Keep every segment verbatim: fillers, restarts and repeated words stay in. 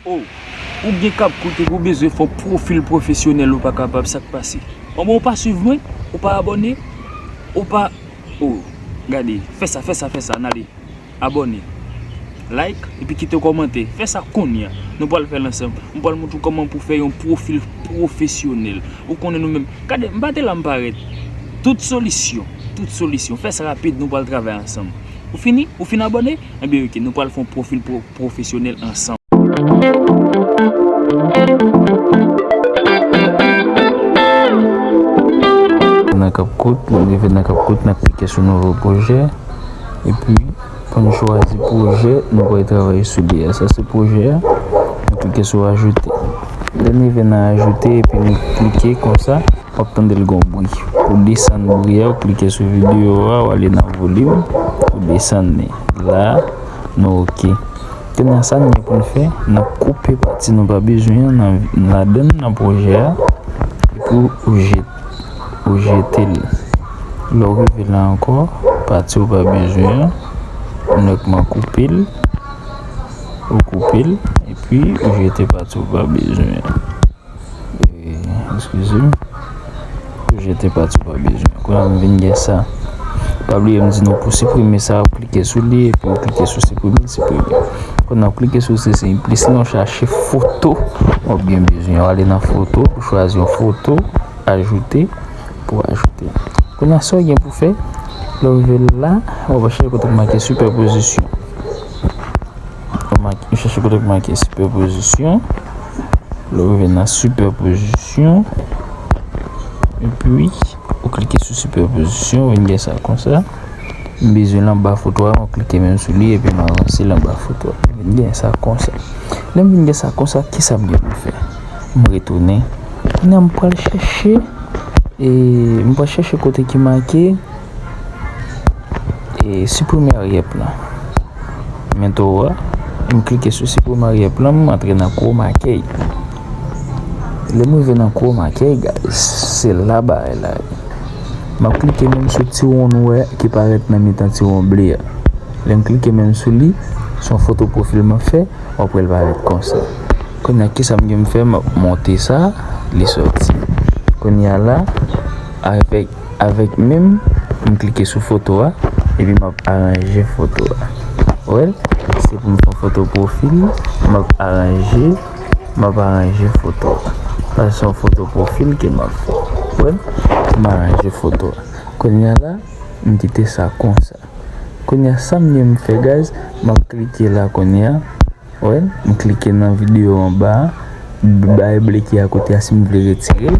Oh, ou gen kap kout epi ou bezwen fè yon pwofil pwofesyonèl, ou pa kapab, sa k pase? Bon, bon, ou pa swiv mwen, ou pa abòne, ou pa, oh, gade, fè sa, fè sa, fè sa, ann ale. Abòne, like, epi kite kòmantè. Fè sa kounye a. Nou pral fè l ansanm. M pral montre w kòman pou fè yon pwofil pwofesyonèl. Ou konnen nou menm. Gade, m pa te la m parèt. Tout solisyon, tout solisyon. Fè sa rapid, nou pral travay ansanm. Ou fini? Ou fin abòne? Ebyen, ok, nou pral fè yon pwofil pwo-, pwofesyonèl ansanm. Nan CapCut, nou rive nan CapCut, n ap klike sou nouvo pwojè. Epi, pou n chwazi pwojè nou pral travay sou li a. Sa se pwojè a. Nou klike sou ajoute. Lè n rive nan ajoute, epi nou klike konsa, w ap tande l gon bri. Pou desann bri a, w klike sou videyo a, w ale nan volim, ou desann li. La, nou ok. Kounye a sa n gen pou n fè, n ap koupe pati nou pa bezwen an nan, ladan l nan pwojè a, epi w jete, w jete l. Lè w rive la ankò, pati w pa bezwen an, ou nètman koupe l, ou koupe l, epi w jete pati w pa bezwen an. E, eskize m. Pou jete pati w pa bezwen. Kounye a m vin gen sa. Pa bliye m di nou pou siprime sa, w klike sou li epi w klike sou siprime, l siprime. Kounye a w klike sou se, se plis la w chache foto w ap gen bezwen. W ale nan foto, w chwazi yon foto, ajoute, pou ajoute. Kounye a sa w gen pou fè, lè w rive la, w ap chache kote k make sipèpozisyon. Ou mak-, ou chache kote k make sipèpozisyon. Lè w rive nan sipèpozisyon, epi ou klike sou sipèpozisyon, ou vin gen sa konsa. M bezwen l anba foto a, m ap klike menm sou li, epi m avanse l anba foto a. M vin gen sa konsa. Lè m vin gen sa konsa, kisa m gen pou m fè? M retounen. Kounye a m pral chèche, e, m pral chèche kote ki make, e, siprime aryè plan. Men to a, m klike sou siprime aryè plan, m antre nan chroma key. Lè m rive nan chroma key, guys, se la bagay la ye. M ap klike menm sou ti wonn ou wè ki parèt nan mitan ti wonn ble a. Lè m klike menm sou li, se yon foto pwofil m ap fè, w ap wè l parèt konsa. Kounye a, kisa m gen m fè? M ap monte sa, li sòti. Kounye a la, avèk Avèk menm, m klike sou foto a, epi m ap aranje foto a. Ou wè l? Se pou m fè yon foto pwofil, m ap aranje, m ap aranje foto a. Paske se yon foto pwofil ke m ap fè. Ou wè l? M aranje foto a. Kounye a la, m kite sa konsa. Kounye a, sa m gen m fè, guys, m ap klike la kounye a. Wè, m klike nan videyo anba a, bay ble ki akote a si m vle retire l.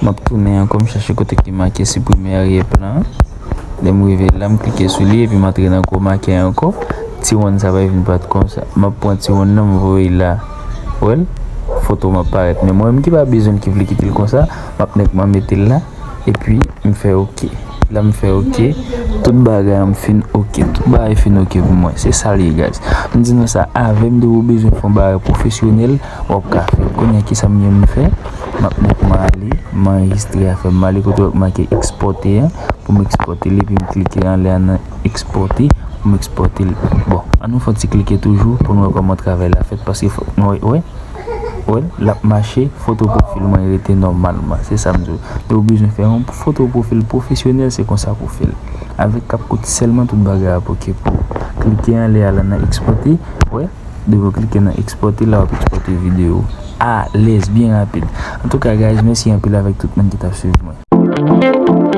M ap tounen ankò, m chache kote ki make siprime aryè plan an. Lè m rive la, m klike sou li epi m antre nan chroma key ankò. Ti wonn sa va vin parèt konsa. M ap pran ti wonn nan, m voye la. Wè l? Foto m ap parèt. Men mwen menm ki pa bezwen l, ki vle kite l konsa, m ap nètman mete l la. Epi, m fè ok. Lè m fè ok, tout bagay an m fin ok. Tout bagay fin ok pou mwen. Se sa l ye, guys. M di nou sa avè m, depi w bezwen fè yon bagay pwofesyonèl, w ap ka fè l. Kounye a, kisa m gen m fè? M ap nètman ale, m anrejistre afè m. M ale kote w ap make ekspòte an, pou m ekspòte li, epi m klike anlè a nan ekspòte, pou m ekspòte li. Bon, ann nou fè yon ti klike toujou, pou nou wè kòman travay la fèt, paske fòk nou wè, wè. Wè, l ap mache, foto pwofil mwen rete nòmalman. Se sa m di w. Depi w bezwen fè yon foto pwofil pwofesyonèl, se konsa pou w fè l. Avèk CapCut sèlman, tout bagay ap ok pou ou. Klike anlè a la nan ekspòte. Wè, depi w klike nan ekspòte, la w ap ekspòte videyo w alèz, byen rapid. Antouka, guys, mèsi anpil avèk tout moun ki t ap swiv mwen.